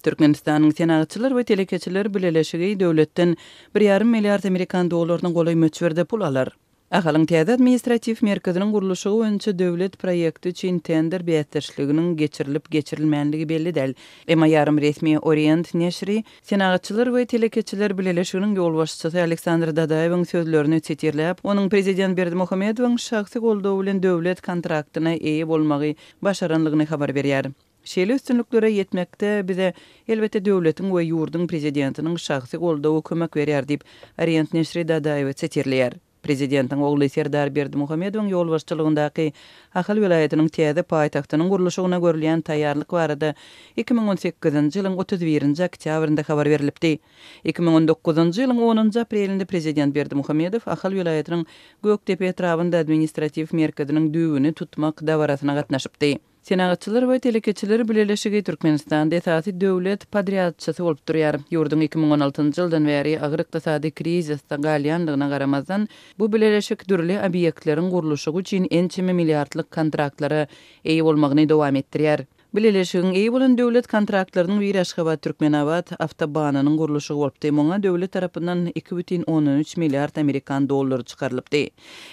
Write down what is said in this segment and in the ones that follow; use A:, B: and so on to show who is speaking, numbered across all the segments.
A: Türkmenistanyň Senagatçylar we telekeçiler bileleşigi döwletden bir ýarym milliard amerikan dollaryna golaý möçberde pul alar. Ahalyň täze administratiw merkeziniň gurluşygy boýunça döwlet proýekti üçin tender bäsdeşliginiň geçirilip-geçirilmänligi belli däl. Emma ýarym resmi Orient neşiri Senagatçylar we telekeçiler bileleşiginiň ýolbaşçysy Aleksandr Dadaýewiň sözlerini sitirläp, onuň prezident Berdimuhamedowyň şahsy goldawy bilen döwlet kontraktyna eýe bolmagy başaranlygyny habar berýär. Şeýle üstünliklere ýetmekde bize, elbetde, döwletiň we ýurduň Prezidentiniň şahsy goldawy kömek berýär diýip, Orient neşiri Dadaýewi sitirleýär. Prezidentiň ogly Serdar Berdimuhamedowyň ýolbaşçylygyndaky Ahal welaýatynyň täze paýtagtynyň gurluşygyna görülýän taýýarlyk barada 2018-nji ýylyň 31-nji oktýabrynda habar berlipdi. 2019-njy ýylyň onunjy aprelinde Prezident Berdimuhamedow Ahal welaýatynyň Gökdepe etrabynda administratiw merkeziniň düýbüni tutmak dabarasyna gatnaşypdy. Senagatçylar we telekeçiler bileleşigi Türkmenistanda esasy döwlet podrýadçysy bolup durýar. Ýurduň 2016-njy ýyldan bäri agyr ykdysady krizisde galýandygyna garamazdan, bu bileleşik dürli obýektleriň gurluşygy üçin ençeme milliardlyk kontraktlara eýe bolmagyny dowam etdirýär. Bileleşigiň eýe bolan döwlet kontraktlarynyň biri Aşgabat-Türkmenabat awtobanynyň gurluşygy bolupdy. Muňa döwlet tarapyndan 2,3 milliard amerikan dollary çykarylypdy.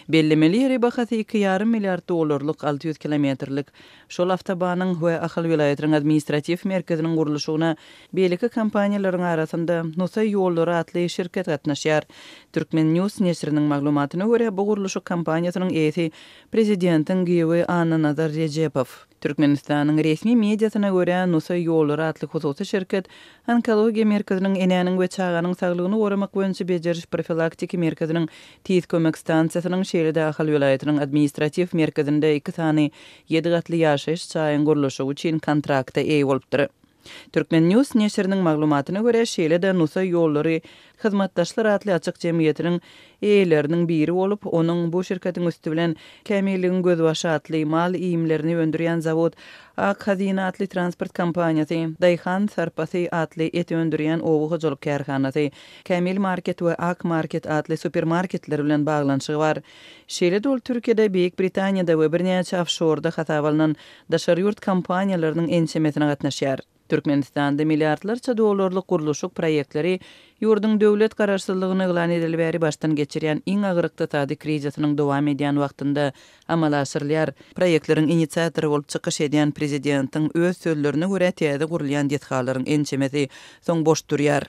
A: Bellemeli ýeri, bahasy iki ýarym milliard dollarlyk 600 kilometrlik şol awtobanyň we Ahal welaýatynyň administratiw merkeziniň gurluşygyna beýleki kompaniýalaryň arasynda Nusaý ýollary atly şirket gatnaşýar. Turkmen. News neşiriniň maglumatyna görä, bu gurluşyk kompaniýasynyň eýesi prezidentiň giýewi Annanazar Rejepow. Türkmenistanyň resmi mediasyna görä, Nusaý ýollary atly hususy şirket Onkologiýa merkeziniň Enäniň we çaganyň saglygyny goramak boýunça bejeriş-profilaktiki merkeziniň Tiz kömek stansiýasynyň, şeýle-de Ahal welaýatynyň administratiw merkezinde iki sany ýedi gatly ýaşaýyş jaýyň gurluşygy üçin kontrakta eýe bolupdyr. Turkmen. News neşiriniň maglumatyna görä, şeýle-de Nusaý ýollary hyzmatdaşlar atly açyk jemgyýetiniň eýeleriniň biri bolup, onuň bu şirketiň üsti bilen Kämilligiň gözbaşy atly mal iýmlerini öndürýän zawod, Ak hazyna atly transport kompaniýasy, Daýhan sarpasy atly et öndürýän oba hojalyk kärhanasy, Kämil market we Ak market atly supermarketler bilen baglanyşygy bar. Şeýle-de ol Türkiýede, Beýik Britaniýada we birnäçe ofşorda hasaba alnan daşary ýurt kompaniýalarynyň ençemesine gatnaşýar. Türkmenistanda milliardlarça dollarlyk gurluşyk proýektleri ýurduň döwlet garaşsyzlygyny yglan edeli bäri başdan geçirýän iň agyr ykdysady krizisiniň dowam edýän wagtynda amala aşyrylýar. Proýektleriň inisiatory bolup çykyş edýän prezidentiň öz sözlerine görä täze gurulýan desgalaryň ençemesi soň boş durýar.